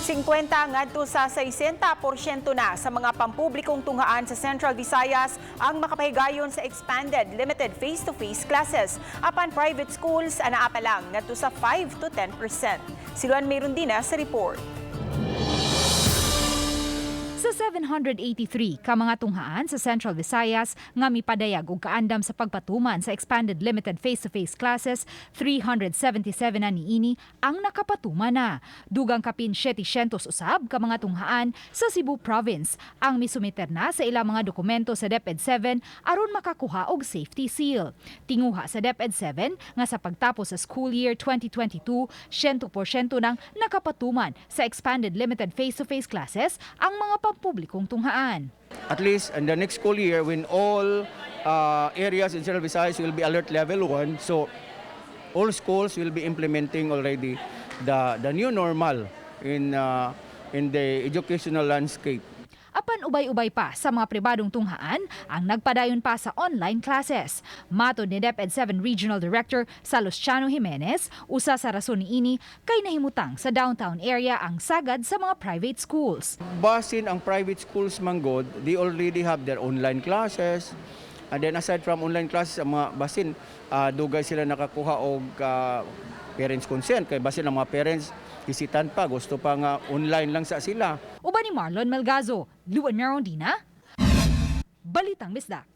50 ngadto sa 60% na sa mga pampublikong tunghaan sa Central Visayas ang makapahigayon sa expanded limited face-to-face classes. Apan private schools anaa pa lang ngadto sa 5 to 10%. Si Luan Merundina sa report. Sa 783 ka mga tunghaan sa Central Visayas nga mipadayag og kaandam sa pagpatuman sa expanded limited face-to-face classes, 377 na niini ang nakapatuman na. Dugang kapin 700 usab ka mga tunghaan sa Cebu Province ang misumiter na sa ilang mga dokumento sa DepEd 7 aron makakuha og safety seal. Tinguha sa DepEd 7 nga sa pagtapos sa school year 2022, 100% nang nakapatuman sa expanded limited face-to-face classes ang mga pampublikong tunghaan. At least in the next school year, when all areas in Central Visayas will be alert level 1, so all schools will be implementing already the new normal in the educational landscape. Apan ubay-ubay pa sa mga pribadong tunghaan ang nagpadayon pa sa online classes. Matod ni DepEd 7 Regional Director Salustiano Jimenez, usa sa rason niini kay nahimutang sa downtown area ang sagad sa mga private schools. Basin ang private schools manggod, they already have their online classes. And then aside from online classes, ang mga basin dugay sila nakakuha og parents consent kay basin ang mga parents hesitant pa, gusto pa nga online lang sa sila. Uban ni Marlon Melgazo, Luan Merondina, Balitang Bisdak.